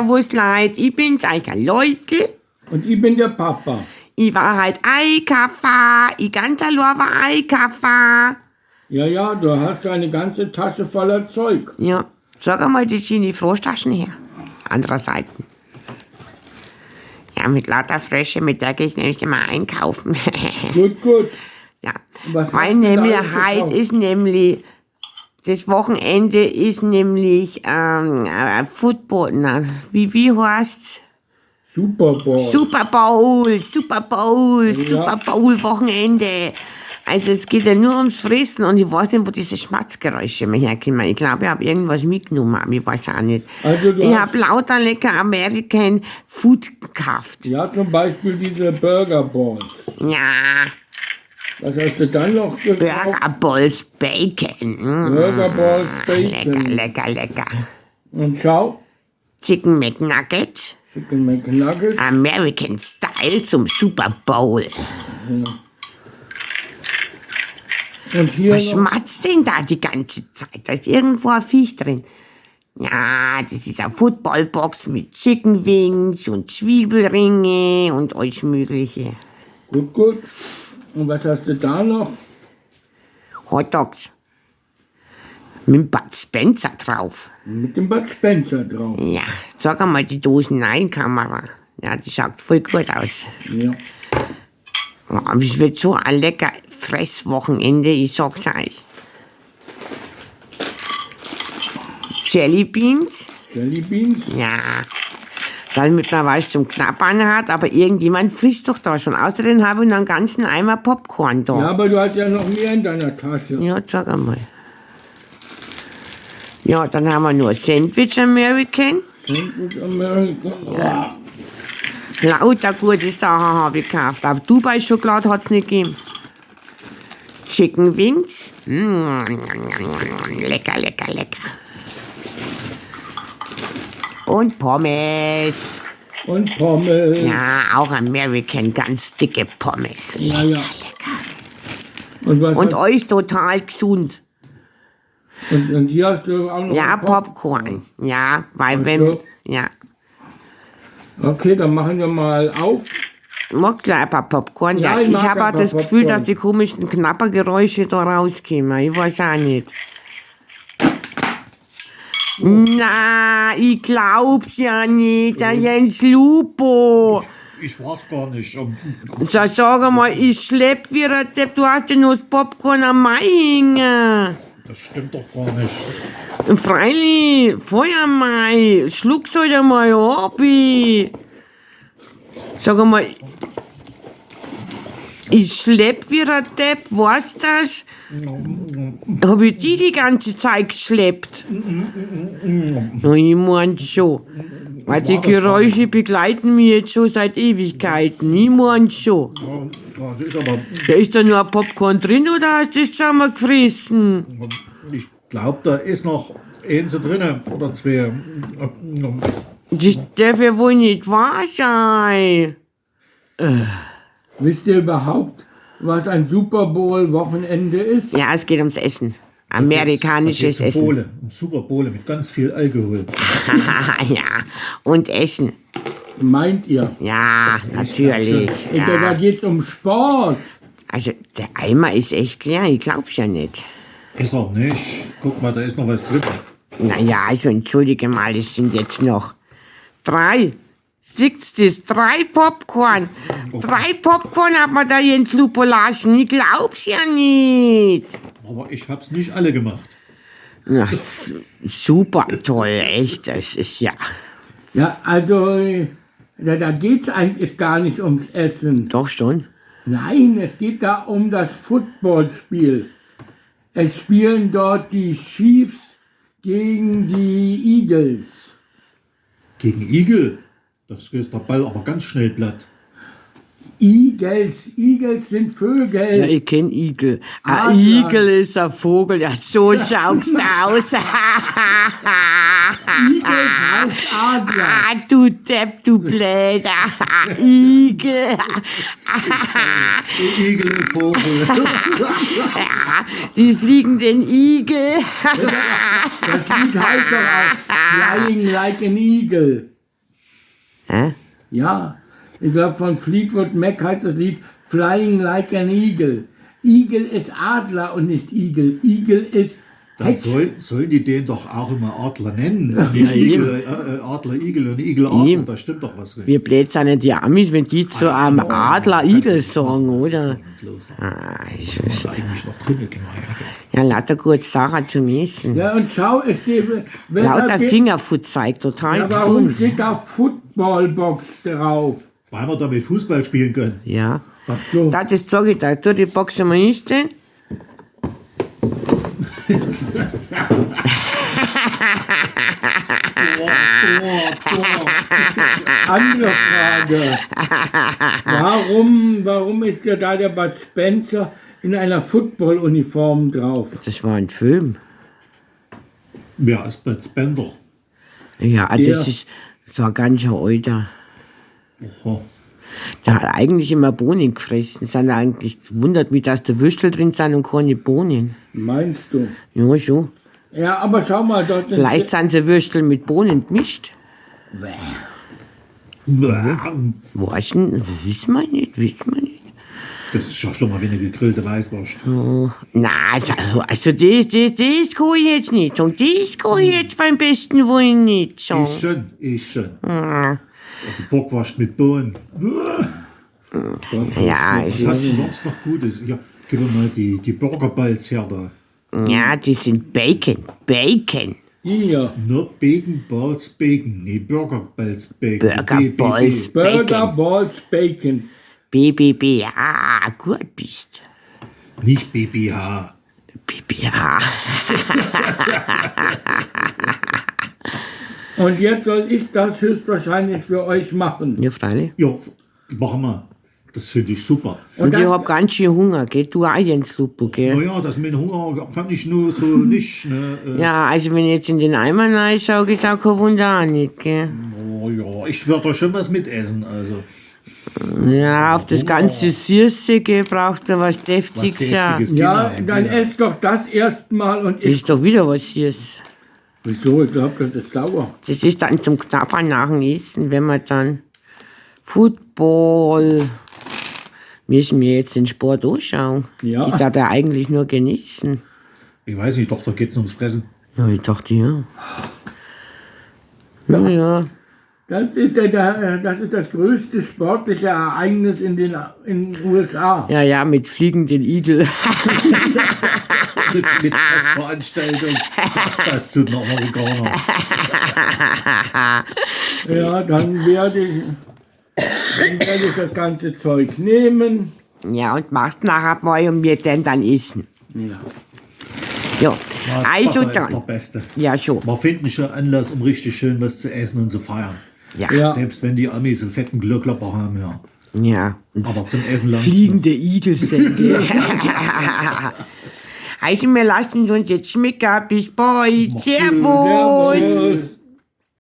Servus Leid, ich bin's, Eika Leusel. Und ich bin der Papa. Ich war halt Eikaffer, ich ganz allein war Eikaffer. Ja, ja, du hast eine ganze Tasche voller Zeug. Ja, sag einmal, das sind die Froschtaschen her. Anderer Seite. Ja, mit lauter Frösche, mit der gehe ich nämlich immer einkaufen. Gut, gut. Ja, Was weil hast du da nämlich alles heute gekauft? ist nämlich, das Wochenende ist nämlich Football, na, wie heißt's? Super Bowl. Super Bowl, Super Bowl, Ja. Super Bowl Wochenende. Also es geht ja nur ums Fressen und ich weiß nicht, wo diese Schmatzgeräusche immer herkommen. Ich glaube, ich habe irgendwas mitgenommen, aber ich weiß auch nicht. Also du Ich hast- habe lauter lecker American Food gekauft. Ja, zum Beispiel diese Burger Balls. Ja, Was hast du dann noch gekauft? Burger Balls Bacon. Mm, Burger Balls lecker, Bacon. lecker, lecker. Und schau, Chicken McNuggets, Chicken McNuggets. American Style zum Super Bowl. Und hier Was noch, schmatzt denn da die ganze Zeit? Da ist irgendwo ein Viech drin. Ja, das ist eine Footballbox mit Chicken Wings und Zwiebelringe und alles Mögliche. Gut, gut. Und was hast du da noch? Hot Dogs. Mit Bud Spencer drauf. Mit dem Bud Spencer drauf. Ja, sag einmal die Dosen nein, Kamera. Ja, die schaut voll gut aus. Ja. Aber es wird so ein lecker Fresswochenende, ich sag's euch. Jelly Beans. Jelly Beans. Ja, damit man was zum Knabbern hat, aber irgendjemand frisst doch da schon. Außerdem habe ich noch einen ganzen Eimer Popcorn da. Ja, aber du hast ja noch mehr in deiner Tasche. Ja, sag einmal. Ja, dann haben wir nur Sandwich American. Sandwich American. Ja. Lauter gute Sachen habe ich gekauft. Aber Dubai-Schokolade hat es nicht gegeben. Chicken Wings. Mm, lecker, lecker, lecker. Und Pommes. Und Pommes. Ja, auch American, ganz dicke Pommes. Ja, Lecker, ja. lecker. Und, was Und hast, euch total gesund. und hier hast du auch noch Ja, ein Pop- Popcorn. Ja, weil Ach wenn. so. Ja, Okay, dann machen wir mal auf. mag gleich ein paar Popcorn. Ja, Ja, ich ich mag habe ein auch paar das Gefühl, Popcorn. dass die komischen Knappergeräusche da rauskommen. Ich weiß auch nicht. Na, ich glaub's ja nicht, der Jens Lupo. Ich war's gar nicht. So, sag mal, ich schlepp wie ein Depp, du hast ja nur das Popcorn am Mai hängen. Das stimmt doch gar nicht. Freilich, Feuermai, schluck's halt einmal ab. Ich. Sag einmal, ich schlepp wie ein Depp, weißt du das? Hab ich die ganze Zeit geschleppt? Na, ich mein schon. Weil die war das gar Geräusche begleiten mich jetzt schon seit Ewigkeiten. Ich mein schon. Ja, das ist aber, Da ist da nur ein Popcorn drin oder hast du das schon mal gefressen? ich glaube, da ist noch eins drinne oder zwei. Das darf ja wohl nicht wahr sein. Wisst ihr überhaupt, was ein Super Bowl Wochenende ist? Ja, es geht ums Essen. Amerikanisches Da geht's um Essen. Bowle, um Super Bowle mit ganz viel Alkohol. Ja, und Essen. Meint ihr? Ja, natürlich. Da Ja. geht's um Sport. Also, der Eimer ist echt leer, ich glaub's ja nicht. Ist er nicht. Guck mal, da ist noch was drin. Naja, also entschuldige mal, es sind jetzt noch drei. Siehst du das? Drei Popcorn. Drei Popcorn hat man da Jens Lupo lassen. Ich glaub's ja nicht. Aber ich hab's nicht alle gemacht. Na, super toll, echt. Das ist ja. Ja, also da geht's eigentlich gar nicht ums Essen. Doch schon. Nein, es geht da um das Footballspiel. Es spielen dort die Chiefs gegen die Eagles. Gegen Igel. Das ist der Ball aber ganz schnell platt. Eagles, Eagles sind Vögel. Ja, ich kenn Igel. Ein Adler. Igel ist ein Vogel. Ja, so schaust du aus. Eagles heißt Adler. Ah, du Depp, du Blöder. Igel. Igel, ein Vogel. Ja, die fliegenden Igel. Das Lied heißt doch auch Flying Like an Eagle. Hä? Ja, ich glaube von Fleetwood Mac heißt das Lied Flying Like an Eagle. Eagle ist Adler und nicht Igel. Igel ist Dann Hex. sollen die den doch auch immer Adler nennen. Und nicht Igel, Adler, Igel und Igel, Adler. Eben. Da stimmt doch was nicht. Wir blöd sind nicht die Amis, wenn die zu einem Adler Igel sagen, oder? Los, Ah, ich da weiß. ist eigentlich noch drin. Genau, Ja, lauter gut Sachen zum Essen. Ja, und schau, es steht, Lauter weshalb geht, Fingerfood zeigt, total ja, warum gesund. steht da Footballbox drauf? Weil wir damit Fußball spielen können. Ja. Ach so. Das ist, sag ich da, tu die Box einmal hinstellen. Tor, Tor, Tor. Andere Frage. Warum ist ja da der Bud Spencer in einer Football-Uniform drauf? Das war ein Film. Wer ist Bud Spencer? Ja, Der. das ist so ein ganz alter. Oho. Der hat eigentlich immer Bohnen gefressen. Sind eigentlich, wundert mich, dass da Würstel drin sind und keine Bohnen. Meinst du? Ja, schon. Ja, aber schau mal, dort sind Vielleicht sind sie Würstel mit Bohnen gemischt. Bäh. Weiß nicht, wissen wir nicht, wissen wir nicht. Das ist ja schlimmer wie eine gegrillte Weißwurst. Na, also das kann ich jetzt nicht sagen. Das kann ich jetzt beim besten Willen nicht sagen. Ich schon, ich schon. Also Bockwurst mit Bohnen. Ja, Was es hast du sonst noch Gutes? Ja, gib mir mal die Burger Balls her da. Ja, die sind Bacon. Bacon. die hier. Ne, Bacon Balls Bacon. Nee, Burger Balls Bacon. Burger B, B, B. Balls Burger Bacon. Balls Bacon. BBB. Ah, gut bist. Nicht BBH. BBH. Und jetzt soll ich das höchstwahrscheinlich für euch machen. Ja, freilich. Ja, machen wir. Das finde ich super. Und, ich das- hab ganz schön Hunger, gell? Du auch, Jens Lupo, gell? Naja, das mit dem Hunger kann ich nur so nicht. Ne? Ja, also wenn ich jetzt in den Eimer reinschaue, ist auch kein Wunder auch nicht, gell? Oh ja, ich werde da schon was mitessen. Also. Ja, auf das ganze Süße, gell, braucht man was Deftiges. Was ja. Deftiges, Ja, genau, dann genau. ess doch das erstmal und ich. Ist doch wieder was Süßes. Wieso? Ich glaube, das ist sauer. Das ist dann zum Knabbern nach dem Essen, wenn man dann Football. Müssen wir jetzt den Sport anschauen? Ja. Ich darf ja eigentlich nur genießen. Ich weiß nicht, doch, da geht es ums Fressen. Ja, ich dachte, ja. Naja. Das ist, das ist das größte sportliche Ereignis in den USA. Ja, ja, mit fliegenden Igel. Mit Fressveranstaltung. Das passt zu den Amerikanern. Ja, dann werde ich das ganze Zeug nehmen. Ja, und machst nachher mal und wir dann essen. Ja. Ja, also Papa ist der dann. Beste. Ja, schon. Wir finden schon Anlass, um richtig schön was zu essen und zu feiern. Ja. Ja. Selbst wenn die Amis einen fetten Glückklopper haben, ja. Ja. Und Aber zum Essen langt's fliegende Igel sind, gell? Also, wir lassen uns jetzt schmecken. Bis bald. Servus. Servus.